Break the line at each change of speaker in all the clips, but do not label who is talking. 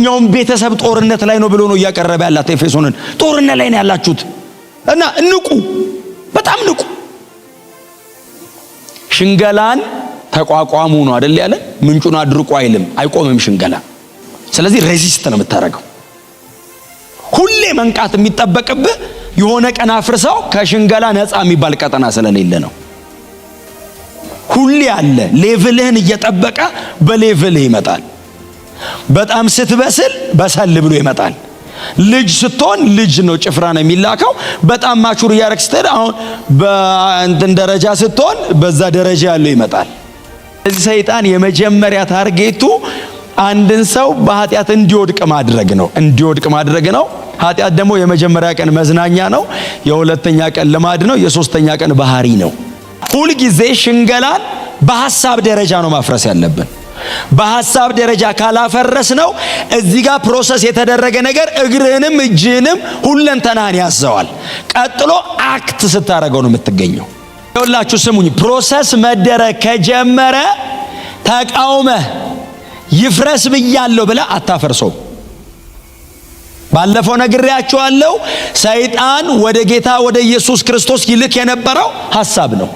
ማንኛውም ቤተሰብ ጦርነት ላይ ነው ብሎ ነው እያቀረበ ያላት ኤፌሶንን። ጦርነት ላይ ነው ያላችሁት እና ንቁ፣ በጣም ንቁ። ሽንገላን ተቋቋሙ ነው አይደል ያለ። ምንጩን አድርቁ አይልም፣ አይቆምም ሽንገላ። ስለዚህ resist ነው የምታደርገው። ሁሌ መንቃት የሚጠበቅብህ የሆነ ቀን አፍርሰው ከሽንገላ ነፃ የሚባል ቀጠና ስለሌለ ነው። ሁሌ አለ። Level ህን እየጠበቀ በ level ህ ይመጣል። በጣም ስትበስል በሰል ብሎ ይመጣል። ልጅ ስትሆን ልጅ ነው፣ ጭፍራ ነው የሚላከው። በጣም mature እያረግ ስትሄድ አሁን በእንትን ደረጃ ስትሆን በዛ ደረጃ ያለው ይመጣል። እዚህ ሰይጣን የመጀመሪያ target ኡ አንድን ሰው በኃጢአት እንዲወድቅ ማድረግ ነው። እንዲወድቅ ማድረግ ነው። ኃጢአት ደግሞ የመጀመሪያ ቀን መዝናኛ ነው፣ የሁለተኛ ቀን ልማድ ነው፣ የሶስተኛ ቀን ባህሪ ነው። ሁልጊዜ ሽንገላን በሐሳብ ደረጃ ነው ማፍረስ ያለብን። በሐሳብ ደረጃ ካላፈረስ ነው እዚህ ጋር process የተደረገ ነገር እግርህንም እጅህንም ሁለንተናህን ያዘዋል። ቀጥሎ act ስታደርገው ነው የምትገኘው። ይኸውላችሁ ስሙኝ፣ process መደረግ ከጀመረ ተቃውመህ ይፍረስ ብያለሁ ብለህ አታፈርሰው። ባለፈው ነግሬያችኋለሁ። ሰይጣን ወደ ጌታ ወደ ኢየሱስ ክርስቶስ ይልክ የነበረው ሐሳብ ነው።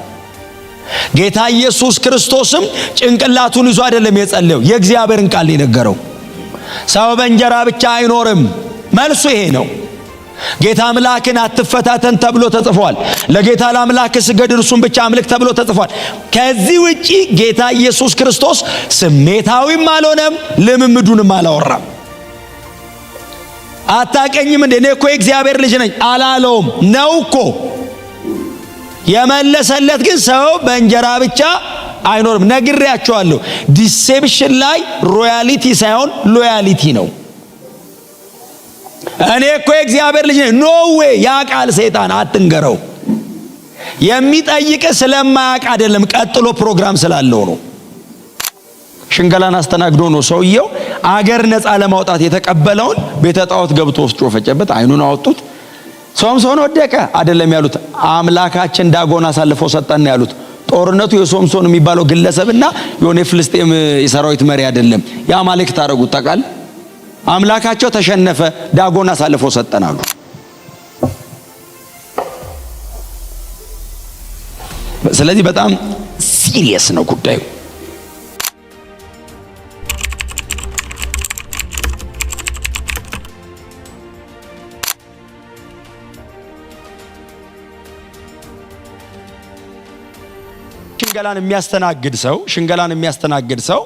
ጌታ ኢየሱስ ክርስቶስም ጭንቅላቱን ይዞ አይደለም የጸለየው፣ የእግዚአብሔርን ቃል የነገረው። ሰው በእንጀራ ብቻ አይኖርም። መልሱ ይሄ ነው። ጌታ አምላክን አትፈታተን ተብሎ ተጽፏል። ለጌታ ለአምላክ ስገድ እርሱን ብቻ አምልክ ተብሎ ተጽፏል። ከዚህ ውጪ ጌታ ኢየሱስ ክርስቶስ ስሜታዊም አልሆነም፣ ልምምዱንም አላወራም። አታቀኝም እንዴ? እኔ እኮ የእግዚአብሔር ልጅ ነኝ አላለውም። ነው እኮ የመለሰለት ግን ሰው በእንጀራ ብቻ አይኖርም። ነግሬያቸዋለሁ። Deception ላይ royalty ሳይሆን loyalty ነው። እኔ እኮ የእግዚአብሔር ልጅ ነኝ፣ no way። ያ ቃል ሰይጣን አትንገረው። የሚጠይቅ ስለማያውቅ አይደለም፣ ቀጥሎ ፕሮግራም ስላለው ነው። ሽንገላን አስተናግዶ ነው ሰውየው አገር ነፃ ለማውጣት የተቀበለውን ቤተ ጣዖት ገብቶ ወፍጮ ፈጨበት፣ አይኑን አወጡት። ሶምሶን ወደቀ አይደለም ያሉት፣ አምላካችን ዳጎን አሳልፎ ሰጠን ያሉት። ጦርነቱ የሶምሶን የሚባለው ግለሰብና የሆነ የፍልስጤም የሰራዊት መሪ አይደለም፣ የአማልክት አደረጉት። ታውቃለህ፣ አምላካቸው ተሸነፈ፣ ዳጎን አሳልፎ ሰጠን አሉ። ስለዚህ በጣም serious ነው ጉዳዩ። ሽንገላን የሚያስተናግድ ሰው ሽንገላን የሚያስተናግድ ሰው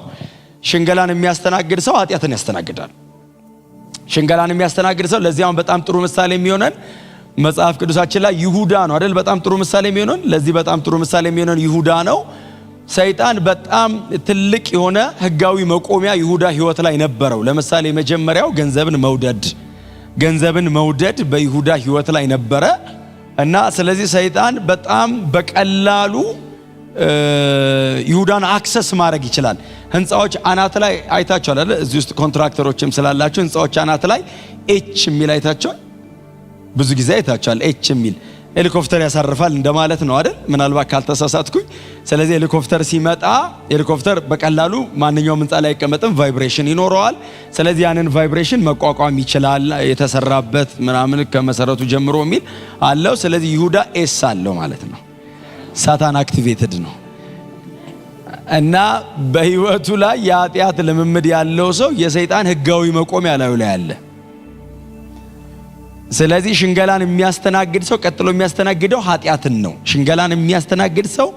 ሽንገላን የሚያስተናግድ ሰው ኃጢአትን ያስተናግዳል። ሽንገላን የሚያስተናግድ ሰው ለዚያውም በጣም ጥሩ ምሳሌ የሚሆነን መጽሐፍ ቅዱሳችን ላይ ይሁዳ ነው አይደል? በጣም ጥሩ ምሳሌ የሚሆነን ለዚህ በጣም ጥሩ ምሳሌ የሚሆነን ይሁዳ ነው። ሰይጣን በጣም ትልቅ የሆነ ሕጋዊ መቆሚያ ይሁዳ ሕይወት ላይ ነበረው። ለምሳሌ የመጀመሪያው ገንዘብን መውደድ፣ ገንዘብን መውደድ በይሁዳ ሕይወት ላይ ነበረ እና ስለዚህ ሰይጣን በጣም በቀላሉ ይሁዳን access ማድረግ ይችላል። ህንፃዎች አናት ላይ አይታችኋል አይደል? እዚህ ውስጥ contractor ኦችም ስላላችሁ ህንፃዎች አናት ላይ H የሚል አይታችኋል። ብዙ ጊዜ አይታችኋል። H የሚል ሄሊኮፕተር ያሳርፋል እንደማለት ነው አይደል? ምናልባት ካልተሳሳትኩኝ። ስለዚህ ሄሊኮፕተር ሲመጣ ሄሊኮፕተር በቀላሉ ማንኛውም ህንፃ ላይ አይቀመጥም፣ vibration ይኖረዋል። ስለዚህ ያንን vibration መቋቋም ይችላል። የተሰራበት ምናምን ከመሰረቱ ጀምሮ የሚል አለው። ስለዚህ ይሁዳ S አለው ማለት ነው። Satan activated ነው እና በህይወቱ ላይ የኃጢአት ልምምድ ያለው ሰው የሰይጣን ህጋዊ መቆሚያ ላዩ ላይ አለ። ስለዚህ ሽንገላን የሚያስተናግድ ሰው ቀጥሎ የሚያስተናግደው ኃጢአትን ነው። ሽንገላን የሚያስተናግድ ሰው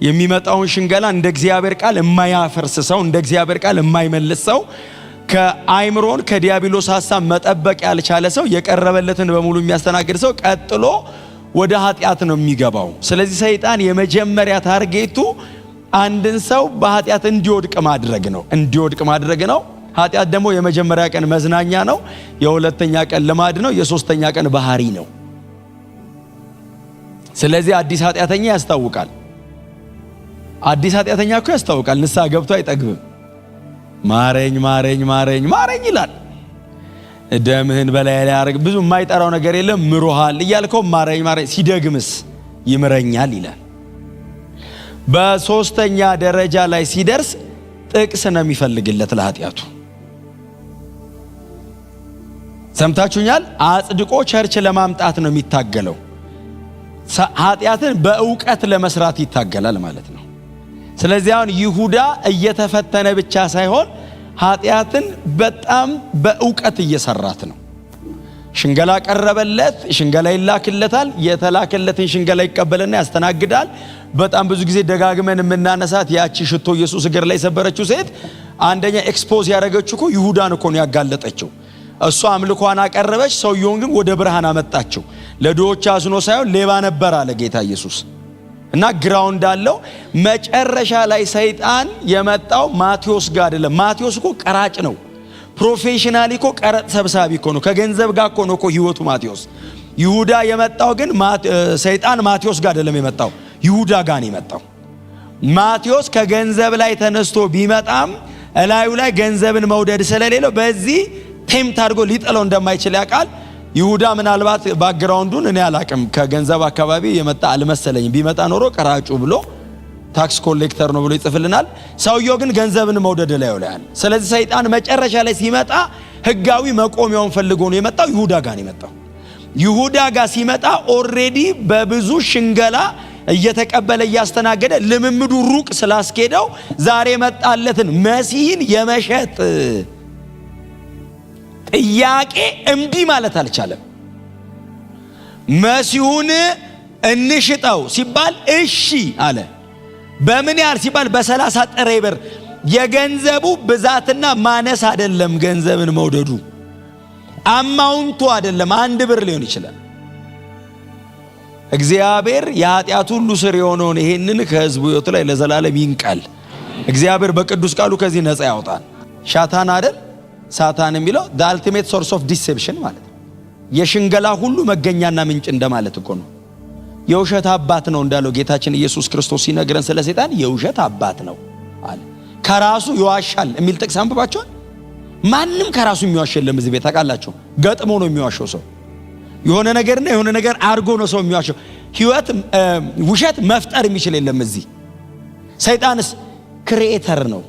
የሚመጣውን ሽንገላ እንደ እግዚአብሔር ቃል የማያፈርስ ሰው፣ እንደ እግዚአብሔር ቃል የማይመልስ ሰው፣ ከአይምሮን ከዲያብሎስ ሀሳብ መጠበቅ ያልቻለ ሰው፣ የቀረበለትን በሙሉ የሚያስተናግድ ሰው ቀጥሎ ወደ ኃጢአት ነው የሚገባው። ስለዚህ ሰይጣን የመጀመሪያ target ኡ አንድን ሰው በኃጢአት እንዲወድቅ ማድረግ ነው። እንዲወድቅ ማድረግ ነው። ኃጢአት ደግሞ የመጀመሪያ ቀን መዝናኛ ነው፣ የሁለተኛ ቀን ልማድ ነው፣ የሶስተኛ ቀን ባህሪ ነው። ስለዚህ አዲስ ኃጢአተኛ ያስታውቃል። አዲስ ኃጢአተኛ እኮ ያስታውቃል። ንስሐ ገብቶ አይጠግብም። ማረኝ ማረኝ ማረኝ ማረኝ ይላል። ደምህን በላይ ላይ አርግ። ብዙ የማይጠራው ነገር የለም። ምሮሃል እያልከው ማረኝ ማረኝ ሲደግምስ ይምረኛል ይላል። በሶስተኛ ደረጃ ላይ ሲደርስ ጥቅስ ነው የሚፈልግለት ለኃጢአቱ። ሰምታችሁኛል? አጽድቆ church ለማምጣት ነው የሚታገለው። ኃጢአትን በእውቀት ለመስራት ይታገላል ማለት ነው። ስለዚህ አሁን ይሁዳ እየተፈተነ ብቻ ሳይሆን ኃጢአትን በጣም በእውቀት እየሰራት ነው። ሽንገላ ቀረበለት፣ ሽንገላ ይላክለታል። የተላከለትን ሽንገላ ይቀበልና ያስተናግዳል። በጣም ብዙ ጊዜ ደጋግመን የምናነሳት ያቺ ሽቶ ኢየሱስ እግር ላይ የሰበረችው ሴት አንደኛ expose ያደረገችው እኮ ይሁዳን እኮ ነው ያጋለጠችው። እሷ አምልኳን አቀረበች፣ ሰውየውን ግን ወደ ብርሃን አመጣችው። ለድሆች አዝኖ ሳይሆን ሌባ ነበር አለ ጌታ ኢየሱስ። እና ground አለው። መጨረሻ ላይ ሰይጣን የመጣው ማቴዎስ ጋር አይደለም። ማቴዎስ እኮ ቀራጭ ነው። Professionally እኮ ቀረጥ ሰብሳቢ እኮ ነው። ከገንዘብ ጋር እኮ ነው እኮ ህይወቱ ማቴዎስ። ይሁዳ የመጣው ግን፣ ሰይጣን ማቴዎስ ጋር አይደለም የመጣው፣ ይሁዳ ጋር ነው የመጣው። ማቴዎስ ከገንዘብ ላይ ተነስቶ ቢመጣም እላዩ ላይ ገንዘብን መውደድ ስለሌለው በዚህ tempt አድርጎ ሊጥለው እንደማይችል ያውቃል። ይሁዳ ምናልባት background ኡን እኔ አላቅም፣ ከገንዘብ አካባቢ የመጣ አልመሰለኝም። ቢመጣ ኖሮ ቀራጩ ብሎ tax collector ነው ብሎ ይጽፍልናል። ሰውየው ግን ገንዘብን መውደድ ላይ ይውላል። ስለዚህ ሰይጣን መጨረሻ ላይ ሲመጣ ህጋዊ መቆሚያውን ፈልጎ ነው የመጣው። ይሁዳ ጋር ነው የመጣው። ይሁዳ ጋር ሲመጣ already በብዙ ሽንገላ እየተቀበለ እያስተናገደ ልምምዱ ሩቅ ስላስኬደው ዛሬ መጣለትን መሲህን የመሸጥ ጥያቄ እምቢ ማለት አልቻለም። መሲሁን እንሽጠው ሲባል እሺ አለ። በምን ያህል ሲባል በ30 ጥሬ ብር። የገንዘቡ ብዛትና ማነስ አይደለም፣ ገንዘብን መውደዱ amount ኡ አይደለም፣ 1 ብር ሊሆን ይችላል። እግዚአብሔር የኃጢአት ሁሉ ስር የሆነውን ይሄንን ከህዝቡ ሕይወት ላይ ለዘላለም ይንቀል። እግዚአብሔር በቅዱስ ቃሉ ከዚህ ነፃ ያውጣል። ሻታን አይደል? Satan የሚለው the ultimate source of deception ማለት ነው። የሽንገላ ሁሉ መገኛና ምንጭ እንደማለት እኮ ነው። የውሸት አባት ነው እንዳለው ጌታችን ኢየሱስ ክርስቶስ ሲነግረን ስለ ሰይጣን የውሸት አባት ነው አለ። ከራሱ ይዋሻል የሚል ጥቅስ አንብባችኋል። ማንም ከራሱ የሚዋሽ የለም እዚህ ቤት ታውቃላችሁ። ገጥሞ ነው የሚዋሸው ሰው፣ የሆነ ነገርና የሆነ ነገር አድርጎ ነው ሰው የሚዋሸው። ህይወት ውሸት መፍጠር የሚችል የለም እዚህ። ሰይጣንስ creator ነው።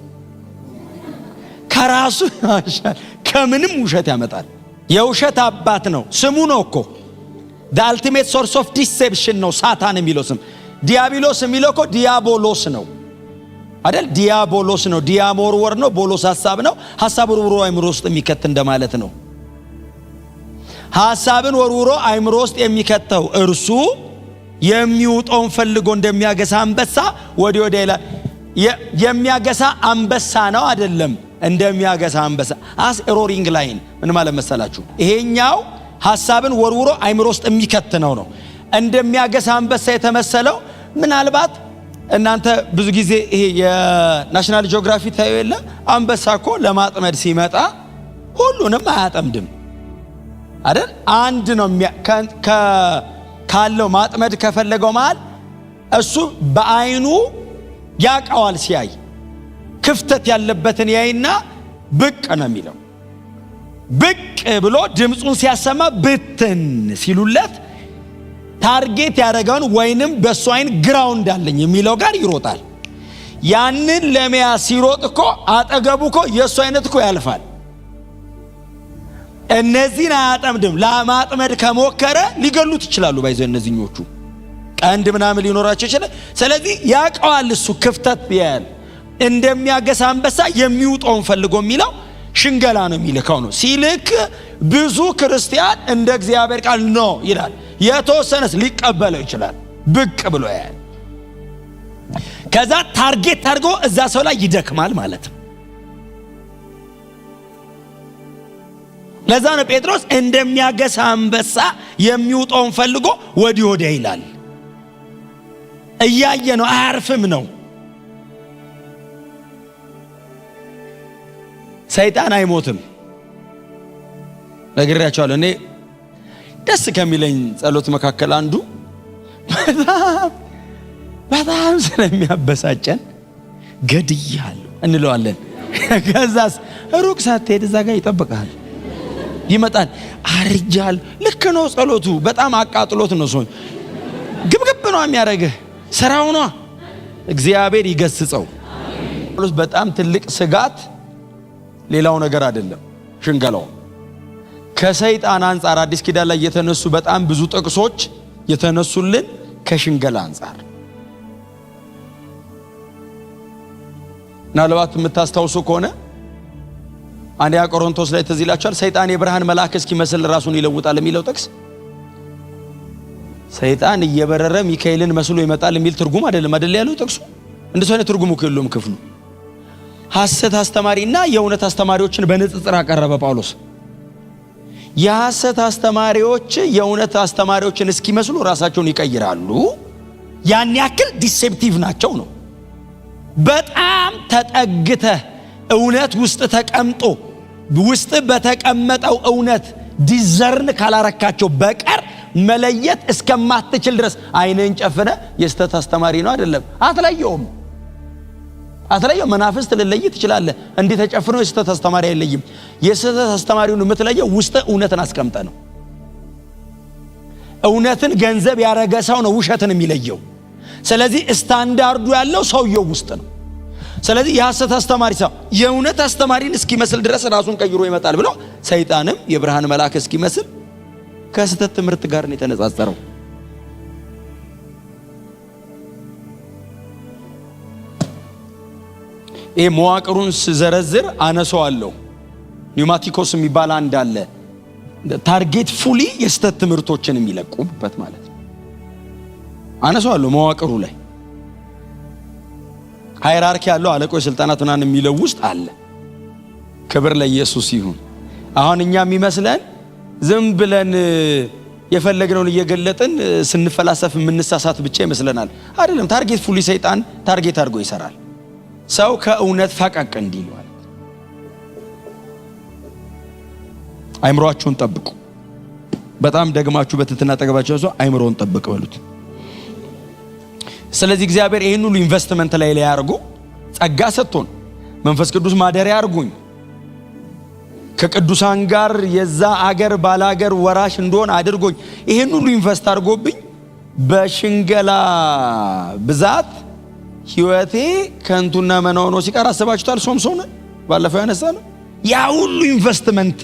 ከራሱ ይዋሻል፣ ከምንም ውሸት ያመጣል። የውሸት አባት ነው። ስሙ ነው እኮ፣ the ultimate source of deception ነው Satan የሚለው ስም። ዲያብሎስ የሚለው እኮ ዲያቦሎስ ነው አይደል? ዲያቦሎስ ነው። ዲያ መወርወር ነው። ቦሎስ ሀሳብ ነው። ሀሳብ ወርውሮ አይምሮ ውስጥ የሚከት እንደማለት ነው። ሀሳብን ወርውሮ አይምሮ ውስጥ የሚከተው እርሱ የሚውጠውን ፈልጎ እንደሚያገሳ አንበሳ ወዲህ ወዲያ ይላል። የሚያገሳ አንበሳ ነው አይደለም፣ እንደሚያገሳ አንበሳ፣ as roaring lion ምን ማለት መሰላችሁ? ይሄኛው ሀሳብን ወርውሮ አይምሮ ውስጥ የሚከት ነው ነው። እንደሚያገሳ አንበሳ የተመሰለው ምናልባት እናንተ ብዙ ጊዜ ይሄ የ National Geography ታዩ የለ? አንበሳ እኮ ለማጥመድ ሲመጣ ሁሉንም አያጠምድም አይደል? አንድ ነው ካለው፣ ማጥመድ ከፈለገው መሃል እሱ በአይኑ ያቀዋል። ሲያይ ክፍተት ያለበትን ያይና ብቅ ነው የሚለው። ብቅ ብሎ ድምፁን ሲያሰማ ብትን ሲሉለት target ያደረገውን ወይንም በእሱ አይን ground አለኝ የሚለው ጋር ይሮጣል። ያንን ለመያዝ ሲሮጥ እኮ አጠገቡ እኮ የእሱ አይነት እኮ ያልፋል። እነዚህን አያጠምድም። ለማጥመድ ከሞከረ ሊገሉት ይችላሉ። By the way እነዚህኞቹ ቀንድ ምናምን ሊኖራቸው ይችላል። ስለዚህ ያውቀዋል፣ እሱ ክፍተት ያያል። እንደሚያገሳ አንበሳ የሚውጠውን ፈልጎ የሚለው ሽንገላ ነው የሚልከው ነው። ሲልክ ብዙ ክርስቲያን እንደ እግዚአብሔር ቃል ነው ይላል። የተወሰነስ ሊቀበለው ይችላል። ብቅ ብሎ ያያል። ከዛ target አድርጎ እዛ ሰው ላይ ይደክማል ማለት ነው። ለዛ ነው ጴጥሮስ እንደሚያገሳ አንበሳ የሚውጠውን ፈልጎ ወዲህ ወዲያ ይላል። እያየ ነው፣ አያርፍም ነው። ሰይጣን አይሞትም። ነግሬያቸዋለሁ። እኔ ደስ ከሚለኝ ጸሎት መካከል አንዱ በጣም በጣም ስለሚያበሳጨን ገድያለሁ እንለዋለን። ከዛስ ሩቅ ሳትሄድ እዛ ጋር ይጠብቅሃል፣ ይመጣል። አርጃል። ልክ ነው ጸሎቱ። በጣም አቃጥሎት ነው። ሰው ግብግብ ነው የሚያደርግህ፣ ስራው ነው። እግዚአብሔር ይገስጸው። በጣም ትልቅ ስጋት ሌላው ነገር አይደለም፣ ሽንገላው። ከሰይጣን አንጻር አዲስ ኪዳን ላይ የተነሱ በጣም ብዙ ጥቅሶች የተነሱልን ከሽንገላ አንጻር። ምናልባት የምታስታውሱ ከሆነ አንደኛ ቆሮንቶስ ላይ ትዝ ይላችኋል። ሰይጣን የብርሃን መልአክ እስኪመስል ራሱን ይለውጣል የሚለው ጥቅስ ሰይጣን እየበረረ ሚካኤልን መስሎ ይመጣል የሚል ትርጉም አይደለም አይደል ያለው ጥቅሱ። እንደሱ አይነት ትርጉም እኮ የለውም ክፍሉ። ሐሰት አስተማሪና የእውነት አስተማሪዎችን በንጽጽር አቀረበ ጳውሎስ። የሐሰት አስተማሪዎች የእውነት አስተማሪዎችን እስኪመስሉ ራሳቸውን ይቀይራሉ። ያን ያክል deceptive ናቸው ነው። በጣም ተጠግተህ እውነት ውስጥ ተቀምጦ ውስጥ በተቀመጠው እውነት discern ካላረካቸው በቀር መለየት እስከማትችል ድረስ ዓይንህን ጨፍነ የስተት አስተማሪ ነው አይደለም አትለየውም፣ አትለየው። መናፍስት ልለይ ትችላለህ። እንዲህ ተጨፍኖ የስተት አስተማሪ አይለይም። የስተት አስተማሪውን የምትለየው ውስጥ እውነትን አስቀምጠ ነው። እውነትን ገንዘብ ያረገ ሰው ነው ውሸትን የሚለየው። ስለዚህ ስታንዳርዱ ያለው ሰውየው ውስጥ ነው። ስለዚህ የሐሰት አስተማሪ ሰው የእውነት አስተማሪን እስኪመስል ድረስ ራሱን ቀይሮ ይመጣል ብሎ ሰይጣንም የብርሃን መልአክ እስኪመስል ከስህተት ትምህርት ጋር ነው የተነጻጸረው። ይሄ መዋቅሩን ስዘረዝር አነሳዋለሁ። ኒውማቲኮስ የሚባል አንድ አለ። Target fully የስህተት ትምህርቶችን የሚለቁበት ማለት ነው። አነሳዋለሁ መዋቅሩ ላይ hierarchy ያለው አለቆች፣ ስልጣናት ምናምን የሚለው ውስጥ አለ። ክብር ለኢየሱስ ይሁን። አሁን እኛ የሚመስለን ዝም ብለን የፈለግነውን እየገለጥን ስንፈላሰፍ የምንሳሳት ብቻ ይመስለናል። አይደለም። Target fully ሰይጣን target አድርጎ ይሰራል። ሰው ከእውነት ፈቀቅ እንዲል ማለት። አይምሯችሁን ጠብቁ። በጣም ደግማችሁ በትህትና አጠገባችሁ ሰው አይምሮውን ጠብቅ በሉት። ስለዚህ እግዚአብሔር ይህን ሁሉ ኢንቨስትመንት ላይ ላይ አድርጎ ጸጋ ሰጥቶን መንፈስ ቅዱስ ማደሪያ አድርጎኝ ከቅዱሳን ጋር የዛ አገር ባላገር ወራሽ እንደሆን አድርጎኝ ይህን ሁሉ invest አድርጎብኝ በሽንገላ ብዛት ህይወቴ ከንቱና መና ሆኖ ሲቀር አስባችሁታል? ሶምሶን ባለፈው ያነሳ ነው። ያ ሁሉ ኢንቨስትመንት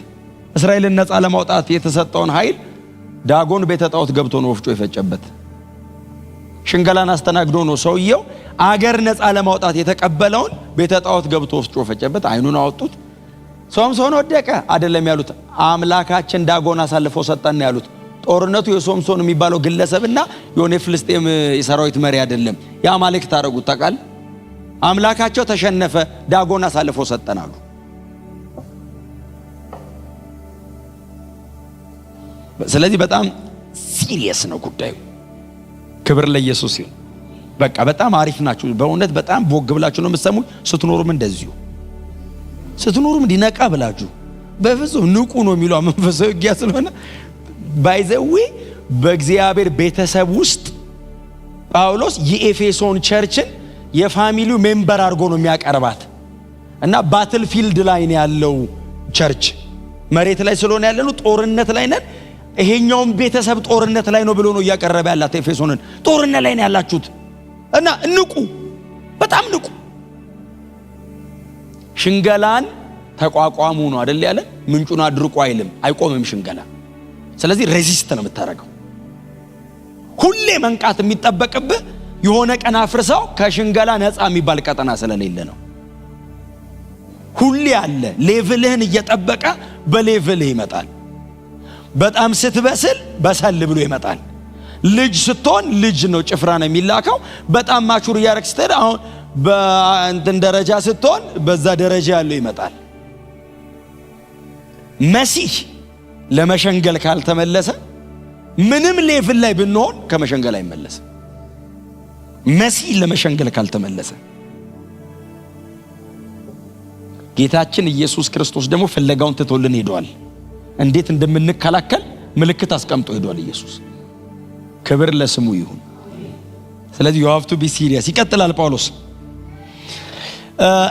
እስራኤልን ነፃ ለማውጣት የተሰጠውን ኃይል ዳጎን ቤተ ጣዖት ገብቶ ነው ወፍጮ የፈጨበት። ሽንገላን አስተናግዶ ነው ሰውየው አገር ነፃ ለማውጣት የተቀበለውን ቤተ ጣዖት ገብቶ ወፍጮ ፈጨበት። አይኑን አወጡት። ሶምሶን ወደቀ አይደለም ያሉት፣ አምላካችን ዳጎን አሳልፎ ሰጠን ያሉት። ጦርነቱ የሶምሶን የሚባለው ግለሰብና የሆነ የፍልስጤም የሰራዊት መሪ አይደለም። የአማሌክት አደረጉት ታውቃለህ። አምላካቸው ተሸነፈ፣ ዳጎን አሳልፎ ሰጠን አሉ። ስለዚህ በጣም serious ነው ጉዳዩ። ክብር ለኢየሱስ ይሁን። በቃ በጣም አሪፍ ናችሁ። በእውነት በጣም ቦግ ብላችሁ ነው የምትሰሙኝ። ስትኖሩም እንደዚሁ ስትኖሩም እንዲነቃ ብላችሁ በፍጹም ንቁ ነው የሚለው መንፈሳዊ ውጊያ ስለሆነ by the way በእግዚአብሔር ቤተሰብ ውስጥ ጳውሎስ የኤፌሶን church ን የ family ው member አድርጎ ነው የሚያቀርባት እና battlefield ላይ ነው ያለው church። መሬት ላይ ስለሆነ ያለነው ጦርነት ላይ ነን። ይሄኛውም ቤተሰብ ጦርነት ላይ ነው ብሎ ነው እያቀረበ ያላት ኤፌሶንን። ጦርነት ላይ ነው ያላችሁት እና ንቁ፣ በጣም ንቁ። ሽንገላን ተቋቋሙ ነው አይደል ያለ። ምንጩን አድርቁ አይልም፣ አይቆምም ሽንገላ። ስለዚህ resist ነው የምታደርገው። ሁሌ መንቃት የሚጠበቅብህ የሆነ ቀን አፍርሰው ከሽንገላ ነፃ የሚባል ቀጠና ስለሌለ ነው። ሁሌ አለ። Level ህን እየጠበቀ በ level ህ ይመጣል። በጣም ስትበስል በሰል ብሎ ይመጣል። ልጅ ስትሆን ልጅ ነው፣ ጭፍራ ነው የሚላከው። በጣም mature እያደረግ ስትሄድ አሁን በእንትን ደረጃ ስትሆን በዛ ደረጃ ያለው ይመጣል። መሲህ ለመሸንገል ካልተመለሰ ምንም level ላይ ብንሆን ከመሸንገል አይመለስም። መሲህ ለመሸንገል ካልተመለሰ ጌታችን ኢየሱስ ክርስቶስ ደግሞ ፍለጋውን ትቶልን ሄዷል። እንዴት እንደምንከላከል ምልክት አስቀምጦ ሄዷል ኢየሱስ። ክብር ለስሙ ይሁን። ስለዚህ you have to be serious። ይቀጥላል ጳውሎስ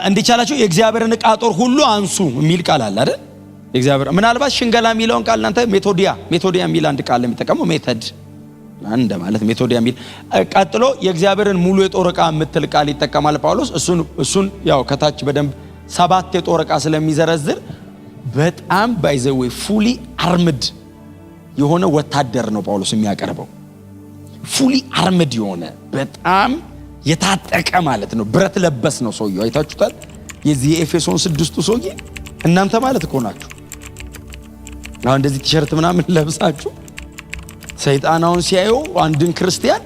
እንዲቻላችሁ የእግዚአብሔርን ዕቃ ጦር ሁሉ አንሱ የሚል ቃል አለ አይደል? የእግዚአብሔር ምናልባት ሽንገላ የሚለውን ቃል እናንተ ሜቶዲያ የሚል አንድ ቃል የሚጠቀመው method እንደ ማለት ሜቶዲያ የሚል ቀጥሎ የእግዚአብሔርን ሙሉ የጦር ዕቃ የምትል ቃል ይጠቀማል ጳውሎስ። እሱን ያው ከታች በደንብ 7 የጦር ዕቃ ስለሚዘረዝር በጣም by the way fully armed የሆነ ወታደር ነው ጳውሎስ የሚያቀርበው። Fully armed የሆነ፣ በጣም የታጠቀ ማለት ነው። ብረት ለበስ ነው ሰውየው። አይታችሁታል። የዚህ የኤፌሶን 6ቱ ሰውዬ እናንተ ማለት እኮ ናችሁ። አሁን እንደዚህ ቲሸርት ምናምን ለብሳችሁ ሰይጣን አሁን ሲያየው አንድን ክርስቲያን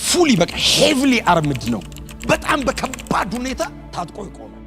fully በቃ heavily armed ነው። በጣም በከባድ ሁኔታ ታጥቆ ይቆማል።